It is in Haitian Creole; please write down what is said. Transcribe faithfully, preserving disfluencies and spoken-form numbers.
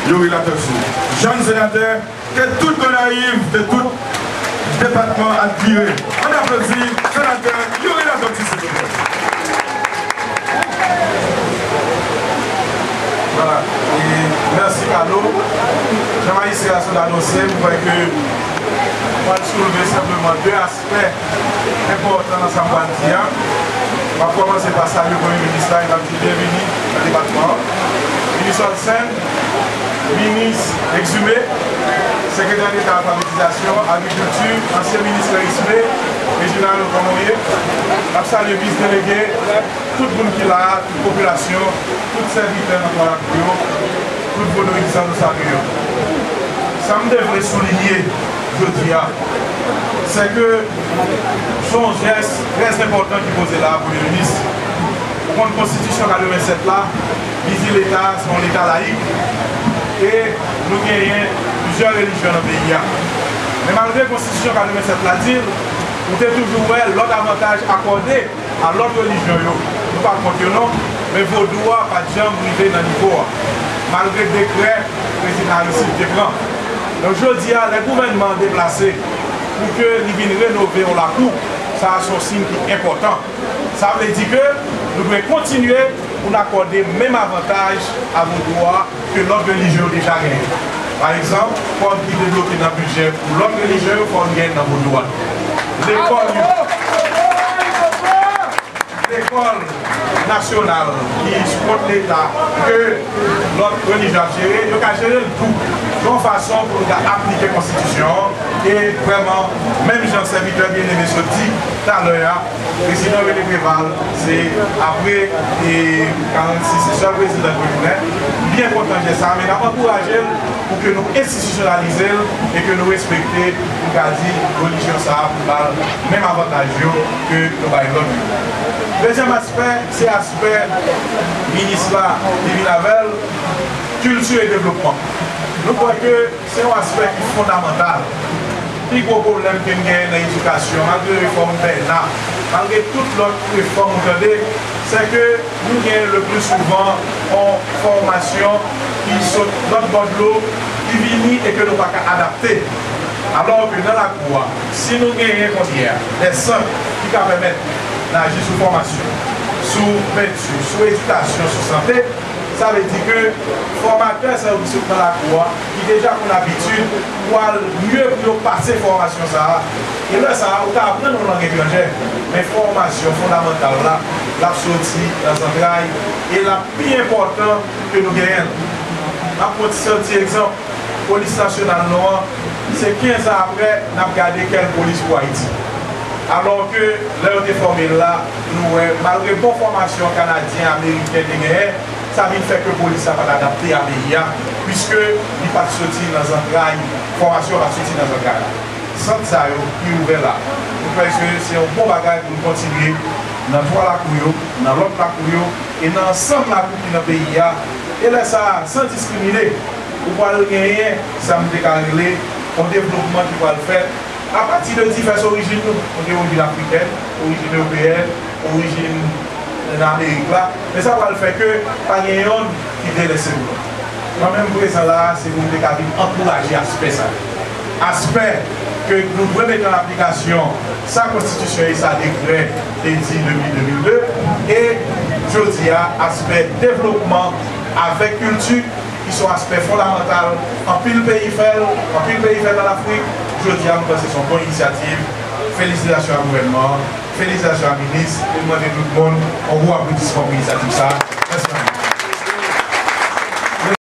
Youri Latortue. Jèn senatè ke tout Gonayiv, ke tout depatman admire. Ann aplodi senatè Youri Latortue, silvouplè. Vwala. E mèsi, Kalo. Jan majistra a sot anonse, m kwè ke m pral soulve senpleman de aspè enpòtan nan sa m pral di a. M ap kòmanse pa salye Premye Minis la e m ap di byenvini nan depatman an. Minis Olsen, minis Exumé, sekretè deta alfabetizasyon, agrikilti, ansyen minis Exumé, Reginald, kòman w ye? M ap salye vis delege, tout moun ki la a, tout popilasyon, tout sèvitè nan Twa Lakou yo, tout vodou egzan, nou salye yo. Sa m te vle soulinye jodi a, se ke se yon jès trè enpòtan ki poze la a, Premye Minis. Ou konn konstitisyon katrevennsèt la, li di Leta se yon Leta layik e nou genyen plizyè relijyon nan peyi a. Men malgre konstitisyon katrevennsèt la di l, ou te toujou wè lòt avantaj akòde a lòt relijyon yo. Nou pa kont yo non, men vodou a pa t janm rive nan nivo a, malgre dekrè prezidan Aristide te pran. Donk, jodi a, lè gouvènman an deplase pou ke li vin renove yon lakou, sa a se yon siy ki enpòtan. Sa vle di ke nou dwe kontinye pou n akòde menm avantaj a vodou a ke lòt relijyon yo deja genyen. Pa egzanp, kòb ki debloke nan bidjè pou lòt relijyon yo, fò n genyen nan vodou a tou. Lekòl yo, lekòl nasyonal ki sou kont Leta, ke lòt relijyon ap jere, yo ka jere l tou, yon fason pou nou ka aplike konstitisyon an. E vrèman, menm jan sèvitè byeneme sot di talè a, prezidan René Préval, se apre e karannsis, se sèl prezidan k retounen. M byen kontan jès sa a, men n ap ankouraje l pou ke nou enstitisyonalize l e ke nou respekte, pou n ka di, relijyon sa a pou ba l menm avantaj yo ke nou bay lòt yo. Dezyèm aspè, se aspè minis la li vin avè l, kilti e devlopman. Nou kwè ke se yon aspè ki fondamantal. Pi gwo pwoblèm ke n genyen nan edikasyon, malgre refòm Bèna, malgre tout lòt refòm ou tande, se ke nou genyen le pli souvan yon fòmasyon ki sot lòt bò dlo, ki vini e ke nou pa ka adapte. Alò ke nan lakou a, si nou genyen kounye a de sant ki ka pèmèt n aji sou fòmasyon, sou penti, sou edikasyon, sou sante, sa vle di ke fòmatè sa yo ki sot nan lakou a, ki deja konn abitid, pral mye pou yo pase fòmasyon sa a. E lè sa a, ou ka aprann yon lang etranjè, men fòmasyon fondamantal la, l ap soti nan zantray e l ap pi enpòtan ke nou genyen l. M ap pran ti, ti egzanp. Polis nasyonal nou an, se kenz an apre, n ap gade kèl polis pou Ayiti. Alò ke, lè yo te fòme l la, nou wè, malgre bon fòmasyon Kanadyen, Ameriken te genyen, sa vin fè ke polis la pa t adapte a peyi a, piske li pa t soti nan zantray, fòmasyon pa t soti nan zantray la. Sant sa yo ki ouvè la, nou kwè ke se yon bon bagay pou n kontinye nan Twa Lakou yo, nan lòt lakou yo, e nan ansanm lakou ki nan peyi a. E lè sa a, san diskrimine, ou pral genyen sa m te ka rele yon devlopman ki pral fèt apati de divès orijin nou. Nou gen orijin afrikèn, orijin ewopeyèn, orijin nan Amerik la, men sa pral fè ke pa gen yonn ki delese pou lòt. Mwen menm prezan la a, se pou m te ka vin ankouraje aspè sa yo. Aspè ke nou dwe mete an aplikasyon sa konstitisyon e sa dekrè te di depi de mil de, e jodi a, aspè devlopman avèk kilti, ki se yon aspè fondamantal. Anpil peyi fè l, anpil peyi fè l nan Lafrik. Jodi a, m panse se yon bon inisyativ. Felisitasyon a gouvènman an, felisitasyon a minis, e m mande tout moun yon gwo aplodisman pou inisyativ sa a. Mèsi anpil.